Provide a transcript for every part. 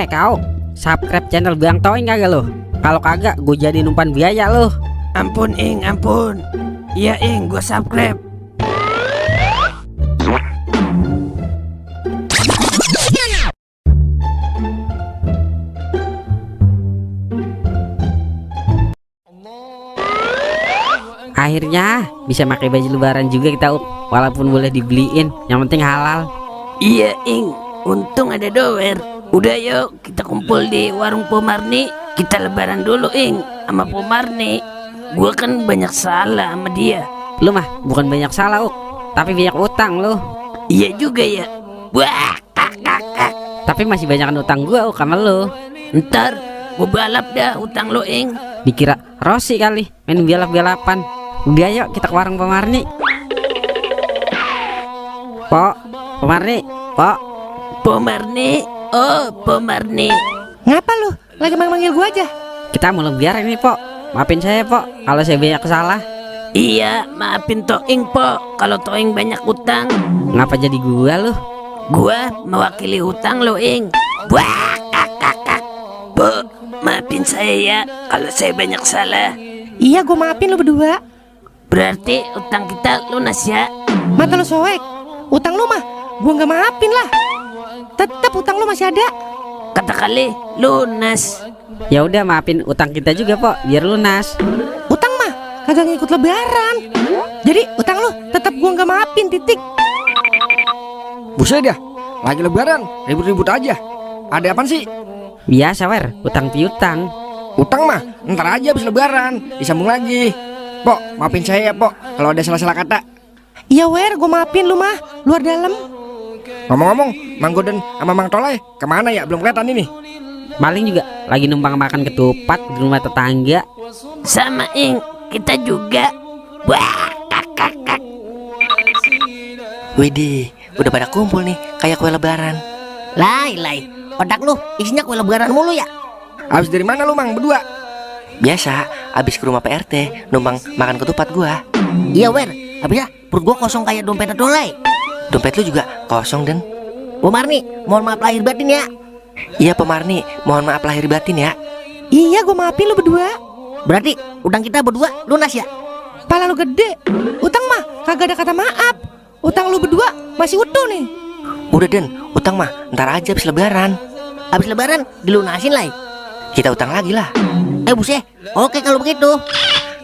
Kau subscribe channel Bang Toing kagak lo? Kalau kagak gue jadi numpan biaya lo. Ampun Ing, ampun. Iya Ing, gue subscribe. Akhirnya bisa pakai baju lebaran juga kita, walaupun boleh dibeliin, yang penting halal. Iya Ing, untung ada dower. Udah yuk kita kumpul di warung Pomarni. Kita lebaran dulu Ing sama Pomarni. Gua kan banyak salah sama dia. Lu mah bukan banyak salah tapi banyak utang lu. Iya juga ya. Wah, kak. Tapi masih banyakan utang gua sama lu. Ntar gua balap dah utang lo Ing. Dikira Rossi kali main balap-balapan. Udah yuk kita ke warung Pomarni. Pomarni. Pomarni. Oh, Pomarni. Ngapa lu? Lagi manggil gua aja. Kita mau lebaran nih, Pok. Maafin saya, Pok, kalau saya banyak salah. Iya, maafin Toing, Pok, kalau Toing banyak utang. Ngapa jadi gua lu? Gua mewakili hutang lo Ing. Wah, kak. Bu, maafin saya ya kalau saya banyak salah. Iya, gua maafin lu berdua. Berarti utang kita lunas ya. Mata lu soek. Utang lu mah gua nggak maafin lah. Tetap utang lu masih ada. Kata kali lunas. Ya udah, maafin utang kita juga, Pok, biar lunas. Utang mah kagak ngikut lebaran. Jadi utang lu tetap gua nggak maafin, titik. Buset dah, lagi lebaran ribut-ribut aja. Ada apaan sih? Biasa, Wer, utang piutang. Utang mah ntar aja habis lebaran disambung lagi. Pok, maafin saya ya Pok kalau ada salah-salah kata. Iya Wer, gua maafin lu mah luar dalam. Ngomong-ngomong, Mang Goden sama Mang Tolai kemana ya? Belum kelihatan ini. Paling juga lagi numpang makan ketupat di rumah tetangga. Sama Ing, kita juga. Wah, kak. Widih, udah pada kumpul nih kayak kue lebaran. Lai, otak lu isinya kue lebaran mulu ya? Habis dari mana lu Mang berdua? Biasa, abis ke rumah PRT numpang makan ketupat gua. Iya Wer, habisnya perut gua kosong kayak dompet Tolai. Dompet lu juga kosong Den. Pomarni, mohon maaf lahir batin ya. Iya Pomarni, mohon maaf lahir batin ya. Iya, gua maafin lu berdua. Berarti utang kita berdua lunas ya? Pala lu gede. Utang mah kagak ada kata maaf. Utang lu berdua masih utuh nih. Udah Den, utang mah ntar aja abis lebaran. Abis lebaran dilunasin lah. Kita utang lagi lah. Buset, oke kalau begitu.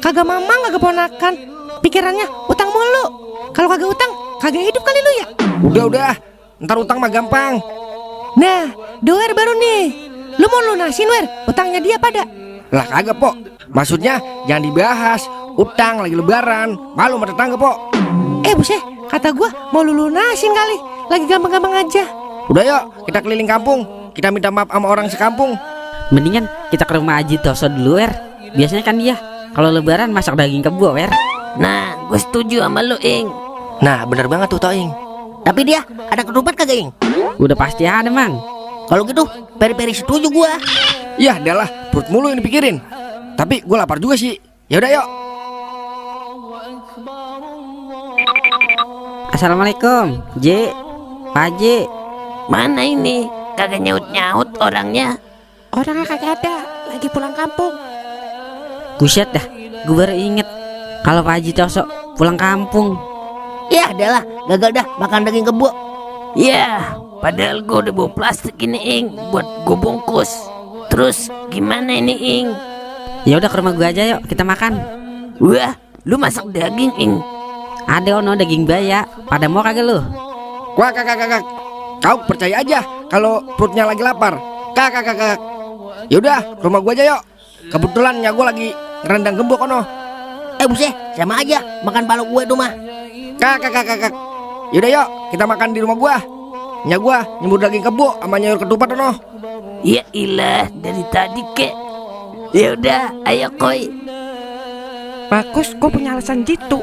Kagak mamang, kagak ponakan. Pikirannya utang mulu. Kalau kagak utang, kagak hidup kali lu ya. Udah, ntar utang mah gampang. Nah, doer baru nih. Lu mau lunasin Wer utangnya dia pada? Lah kagak Pok, maksudnya jangan dibahas. Utang lagi lebaran, malu sama tetangga Pok. Buset, kata gua mau lu lunasin kali. Lagi gampang-gampang aja. Udah yuk, kita keliling kampung. Kita minta maaf sama orang sekampung. Mendingan kita ke rumah Haji Toso dulu, Wer. Biasanya kan dia kalau lebaran masak daging kebo, Wer. Nah, gue setuju sama lu Ing. Nah, bener banget tuh Toing. Tapi dia ada ketupat kagak Ing? Udah pasti ada, Mang. Kalau gitu, peri-peri setuju gua. Yah, adalah perut mulu yang dipikirin. Tapi gue lapar juga sih. Ya udah yuk. Assalamualaikum, Pak Haji. Mana ini? Kagak nyaut-nyaut orangnya. Orangnya kagak ada, lagi pulang kampung. Buset dah, gue baru inget kalau Pak Haji Toso pulang kampung. Ya adalah, gagal dah makan daging kebo. Ya, padahal gue udah bawa plastik ini Ing buat gue bungkus. Terus gimana ini Ing? Ya udah ke rumah gue aja yuk, kita makan. Wah, lu masak daging Ing? Ada daging baya. Pada mau kagak lu? Wah kakak. Kau percaya aja kalau perutnya lagi lapar. Kakak. Yaudah, rumah gua aja yuk. Kebetulan ya gua lagi ngerendang gembok ono. Buset, sama aja makan palu gue tuh mah. Kakak. Yaudah yuk, kita makan di rumah gua. Nya gua nyembur daging kebo sama nyayur ketupat ono. Ya ilah, dari tadi kek. Ya udah, ayo koi. Bagus, gua punya alasan gitu.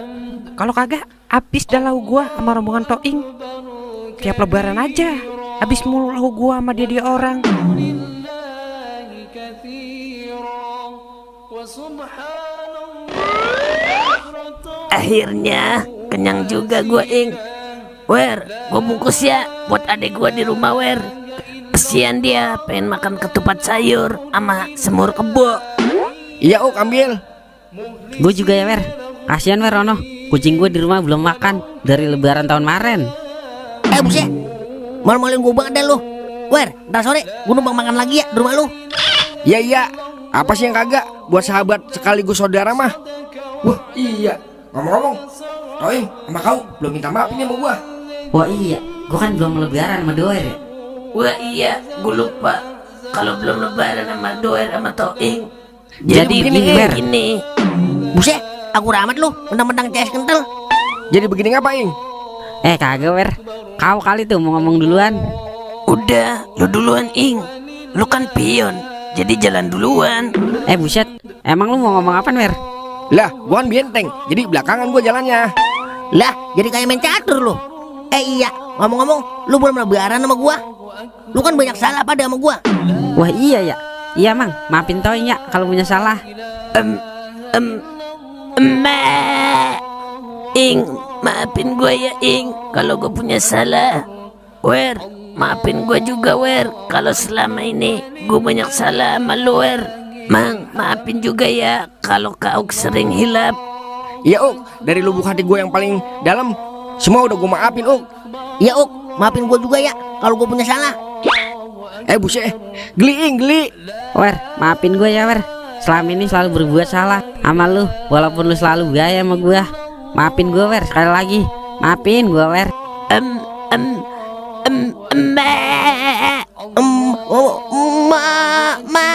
Kalau kagak, abis dah lau gua sama rombongan Toing. Tiap lebaran aja, abis mulu lau gua sama dia orang. Akhirnya kenyang juga gue Ing. Wer, gue bungkus ya buat adek gue di rumah Wer. Kesian dia pengen makan ketupat sayur sama semur kebo. Iya Uk, ambil. Gue juga ya Wer. Kasian Wer Ono, kucing gue di rumah belum makan dari lebaran tahun kemarin. Buset, malu-maluin gue banget deh lu. Wer, ntar sore gue numpang makan lagi ya di rumah lu. Iya iya. Apa sih yang kagak? Buat sahabat sekaligus saudara mah. Wah iya. Ngomong-ngomong, Toing sama kau belum minta maaf ini sama gua. Wah iya, gue kan belum lebaran sama Doer ya. Wah iya, gue lupa kalau belum lebaran sama Doer sama Toing. Jadi begini Wer. Gini. Buset, aku ramat lu, mentang-mentang CS kental. Jadi begini ngapain? Kagak Wer. Kau kali tuh mau ngomong duluan. Udah, lu duluan Ing. Lu kan pion, jadi jalan duluan. Buset, emang lu mau ngomong apa Wer? Lah, gua kan benteng. Jadi belakangan gua jalannya. Lah, jadi kayak main catur lu. Iya, ngomong-ngomong, lu belum lebaran sama gua. Lu kan banyak salah pada sama gua. Wah iya ya. Iya Mang, maafin Toing ya kalau punya salah. Ing, maafin gua ya Ing, kalau gua punya salah. Wer, maafin gua juga Wer, kalau selama ini gua banyak salah sama lu Wer. Mang, maafin juga ya kalau kau sering hilap. Iya Uk, dari lubuk hati gua yang paling dalam, semua udah gua maafin Uk. Ya Uk, maafin gua juga ya kalau gua punya salah. Buset, geli. Wer, maafin gue ya Wer. Selama ini selalu berbuat salah sama lu, walaupun lu selalu gaya sama gue. Maafin gue Wer, sekali lagi. Maafin gue Wer. Ma